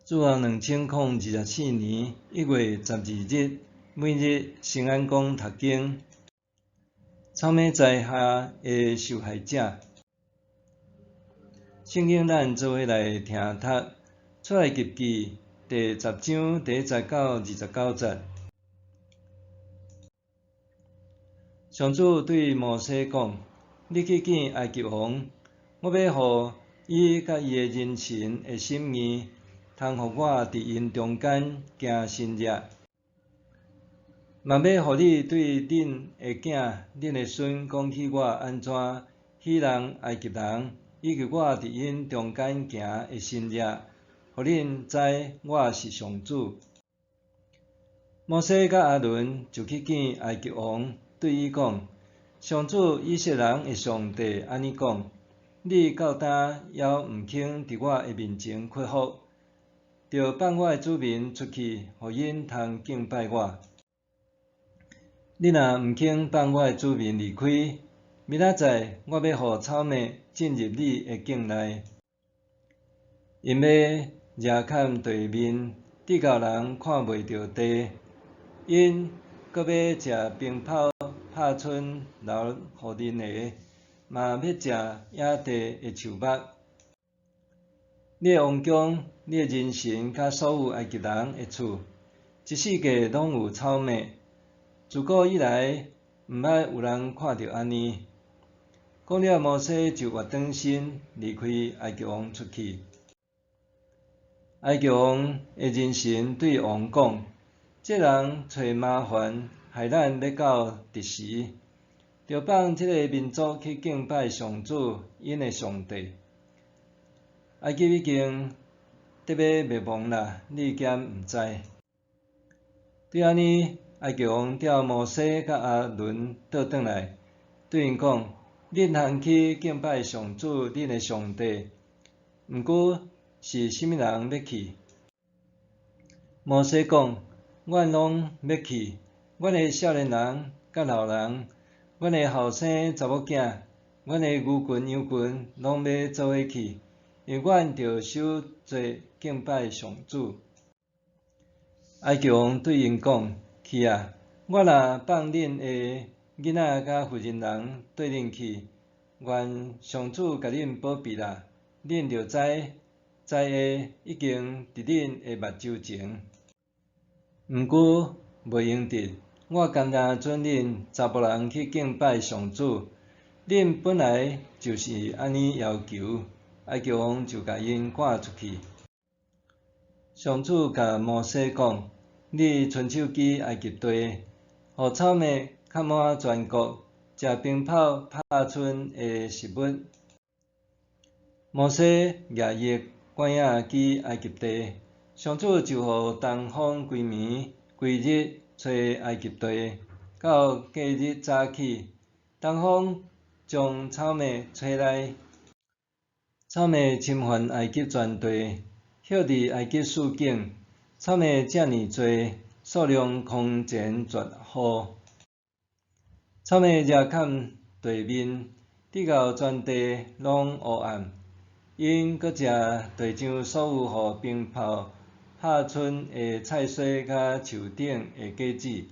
主後2024年1月12日，每日聖安講讀經，草蜢災下的受害者。聖經咱做伙來聽讀，出埃及記第十章第一節到29節。上主對摩西講：你去見埃及王，我欲予伊佮伊的人臣的心硬，通予我佇𪜶中間行神跡，嘛欲予你對恁的囝、恁的孫講起我按怎戲弄埃及人，以及我佇𪜶中間行的神跡，予恁知我是上主。摩西佮亞倫就去見埃及王，對伊講：上主以色列人的上帝按呢講：你到今猶毋肯佇我的面前屈服？著放我的子民出去，予𪜶通敬拜我。你若毋肯放我的子民離開，明仔載我欲予草蛉進入你的境內，𪜶欲掠崁地面，直到人看袂著地。𪜶閣欲食冰雹拍春留予恁的，嘛欲食野地的樹木。你的王宮、你的人臣佮所有埃及人的厝，一四界攏有草蛉。自古以來，毋捌有人看著按呢。講了，摩西就越轉身離開埃及王出去。埃及王的人臣對王講：這人揣麻煩，害咱欲到佇時，著放這个民族去敬拜上主𪜶的上帝。埃及已經得欲滅亡啦，你敢毋知？對按呢，埃及王召摩西佮亞倫倒轉來，對𪜶講：恁通去敬拜上主恁的上帝，毋過是啥物人欲去？摩西講：阮攏欲去，阮的少年人佮老人，阮的後生查某囝，阮的牛群羊群，攏欲做伙去。因為阮著守節敬拜上主。埃及王對𪜶講：去啊！我若放恁的囡仔佮婦人人綴恁去，願上主共恁保庇啦！恁著知災禍已經佇恁的目睭前。毋過袂用得，我干焦准恁查埔人去敬拜上主。恁本來就是按呢要求。埃及王就共𪜶趕出去。上主共摩西講：你伸手舉埃及地，予草蛉崁滿全國，食冰雹拍春的食物。摩西舉伊的拐仔舉埃及地，上主就予東風規暝規日吹埃及地，到隔日早起，東風將草蛉吹來。草蛉侵犯埃及全地，歇佇埃及四境。草蛉遮爾濟，數量空前絕後。草蛉掠崁地面，直到全地攏烏暗。𪜶閣食地上所有予冰雹拍春的菜蔬佮樹頂的果子。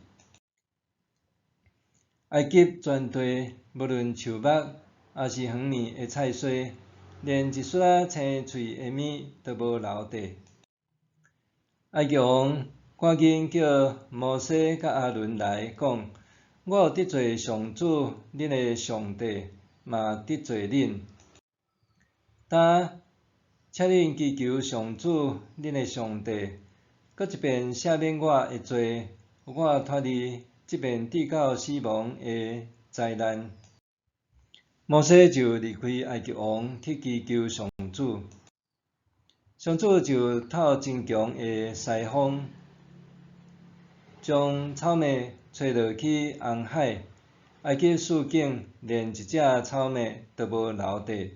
埃及全地無論樹木，抑是園裡的菜蔬，連一絲仔青翠的物都無留低。埃及王趕緊叫摩西佮亞倫來講：我有得罪上主恁的上帝，嘛得罪恁。今請恁祈求上主恁的上帝，閣一遍赦免我的罪，予我脫離這遍至到死亡的災難。摩西就離開埃及王去祈求上主，上主就透真強的西風，將草蛉吹落去紅海，埃及四境連一隻草蛉都無留低。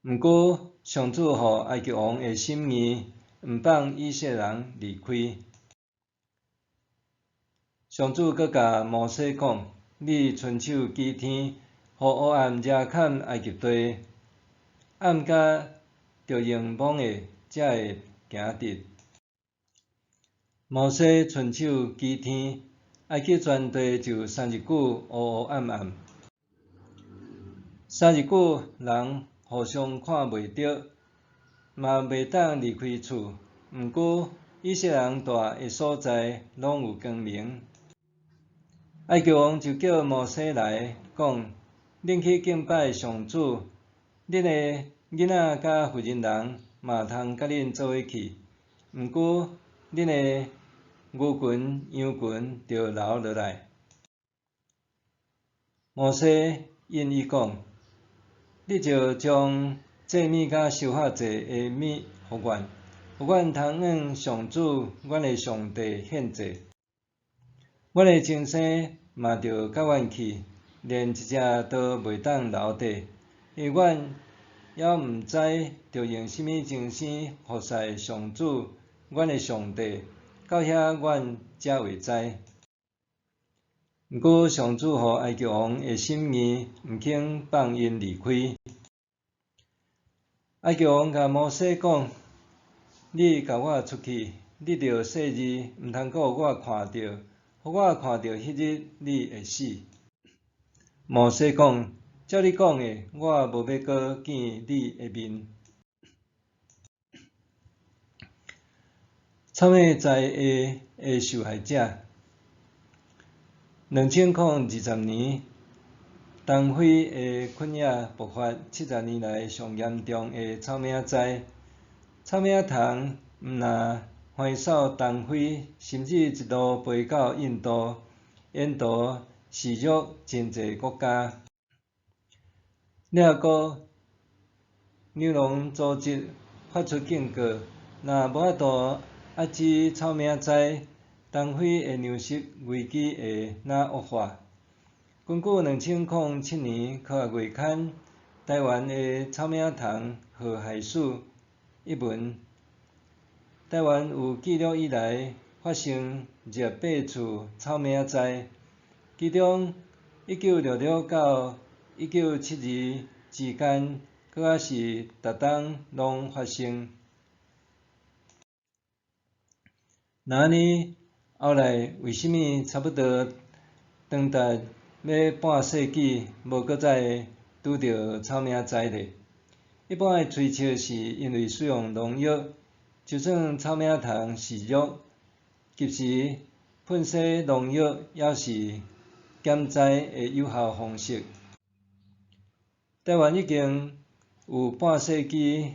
毋過上主予埃及王的心硬，毋放以色列人離開。上主閣共摩西講：你伸手舉天，予烏暗遮蓋埃及地，暗甲著用摸的，才會行直。摩西伸手舉天，埃及全地就三日久烏烏暗暗。三日久，人互相看袂著，嘛袂當離開厝。毋過以色列人蹛的所在，攏有光明。埃及王就叫摩西來講：恁去敬拜上主，恁的囡仔佮婦人人嘛通佮恁做伙去。毋過恁的牛群、羊群著留落來。摩西應伊講：你著將祭物佮燒化祭的物予阮，予阮通向上主阮的上帝獻祭。阮的親生嘛著佮阮去，連一隻都袂當留低，因為阮猶毋知著用啥物精神服侍上主阮的上帝，到遐阮才會知。毋過上主予埃及王的心硬，毋肯放𪜶離開。埃及王共摩西講：你共我出去，你著細膩，毋通閣予我看著，予我看著彼日你會死。摩西講：照你講的，我無欲閣見你的面。草蛉災的受害者。2020年，東非的肯亞爆發70年來上嚴重的草蛉災。草蛉蟲毋但橫掃東非，甚至一路飛到印度，沿途肆虐真濟國家。聯合國糧農組織發出警告：若無法度遏止草蛉災，東非的糧食危機會若惡化。根據2007年科學月刊《台灣的草蛉蟲禍害史》一文，台灣有記錄以來發生28次草蛉災，其中1966到1972之間，閣較是逐冬攏發生。若按呢，後來為啥物差不多長達欲半世紀無閣再拄著草蛉災咧？一般的推測是因為使用農藥，就算草蛉蟲肆虐，及時噴灑農藥猶是減災的有效方式。台灣已經有半世紀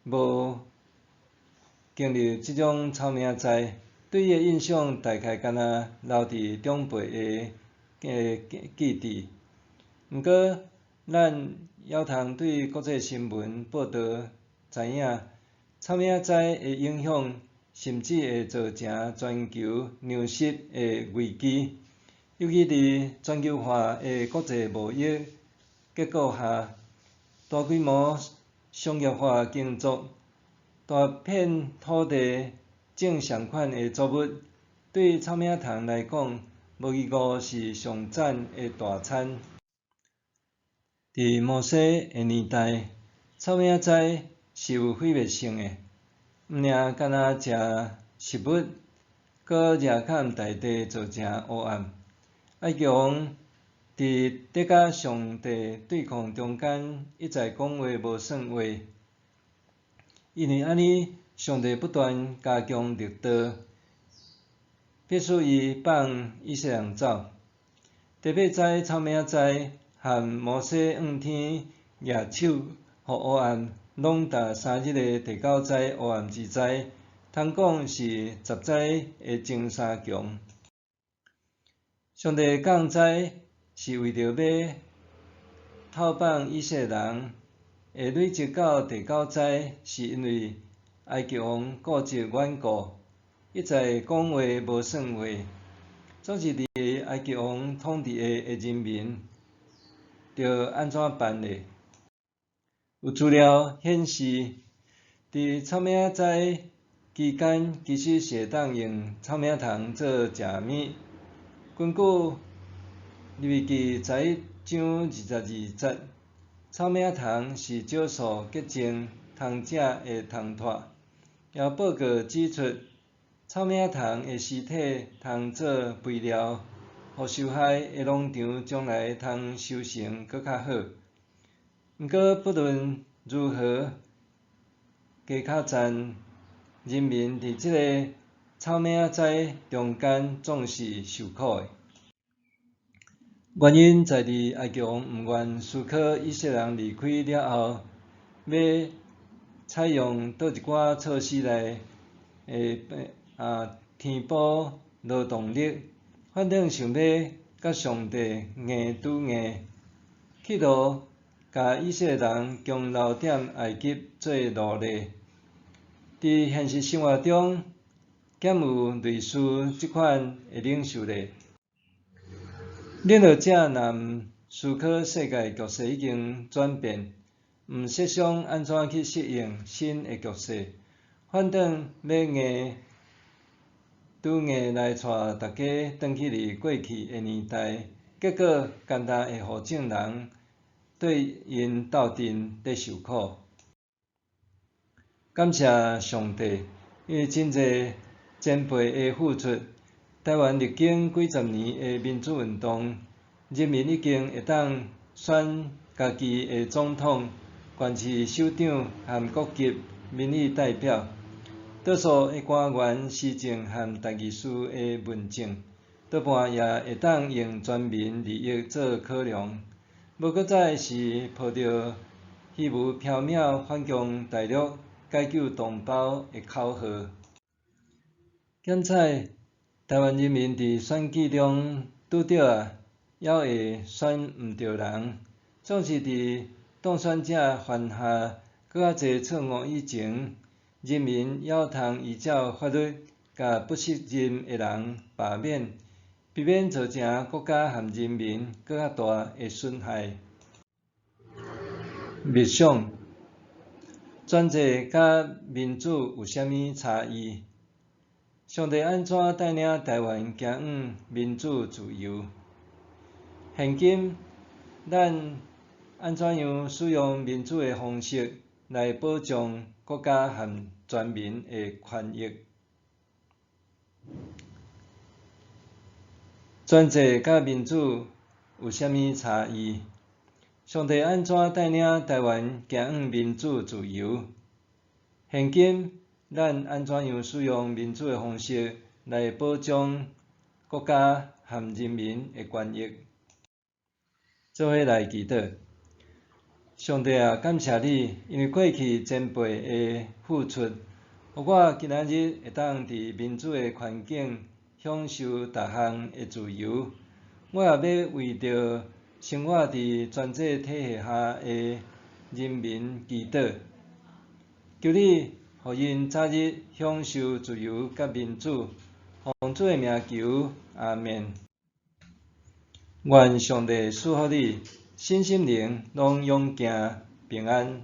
無經歷這種草蛉災，對伊的印象大概敢若留佇長輩的記憶。毋過，咱猶通對國際新聞報導知影，草蛉災的影響甚至會造成全球糧食的危機，尤其佇全球化的國際貿易結構下，大規模商業化耕作，大片土地種仝款的作物，對草蛉蟲來講，無疑誤是上讚的大餐。佇摩西的年代，草蛉災是有毀滅性的，毋爾干焦食食物，閣惹崁大地造成烏暗。埃及王佇咧佮上帝對抗中間，一再講話無算話。因為按呢，上帝不斷加強力度，迫使伊放以色列人走。第八災草蛉災和摩西向天舉手，予烏暗籠罩3日的第九災烏暗之災，通講是十災的前三強。上帝降災是為著欲透放以色列人，會累積到第九災，是因為埃及王固執頑固，一再講話無算話，總是佇埃及王統治下的人民，著按怎辦呢？有資料顯示，佇草蛉災期間，其實是會當用草蛉蟲做食物。根據利未記11章22節，草蛉蟲是少數潔淨通食的蟲豸。也報告指出，草嶺蟲的屍體通做肥料，予受害的農場將來通收成閣較好。毋過不論如何，加卡贊人民佇這个草嶺災中間總是受苦的。原因在佇埃及王毋願許可以色列人離開了後，欲採用佗一寡措施來填補勞動力，反轉想欲佮上帝硬拄硬，企圖共以色列人強留踮埃及做奴隸。佇現實生活中，敢有類似這款的領袖咧？領導者若毋思考世界局勢已經轉變，毋設想按怎去適應新的局勢，反轉欲硬拄硬來帶大家轉去佇過去的年代，結果干焦會予眾人對𪜶鬥陣咧受苦。感謝上帝，因為真濟前輩的付出，台灣歷經幾十年的民主運動，人民已經會當選家己的總統、縣市首長和各級民意代表，多數的官員、市政和代議士的問政，多半也會當用全民利益做考量，無閣再是抱著虛無縹緲反攻大陸、解救同胞的口號。檢採台灣人民佇選舉中拄著啊，猶會選毋著人，總是佇當選者犯下閣較濟錯誤以前，人民猶通依照法律共不適任的人罷免，避免造成國家和人民閣較大的損害。默想，專制佮民主有啥物差異？上帝按怎帶領台灣行往民主自由？現今咱按怎樣使用民主的方式來保障國家和全民的權益？專制佮民主有啥物差異？上帝按怎帶領台灣行往民主自由？現今咱按怎樣使用民主的方式來保障國家和人民的權益？做伙來祈禱。上帝啊，感謝你，因為過去前輩的付出，予我今仔日會當佇民主的環境享受逐項的自由。我也欲為著生活佇專制體系下的人民祈禱，求你予𪜶早日享受自由佮民主。奉主的名求，阿們。願上帝賜福你，身心靈攏勇健平安。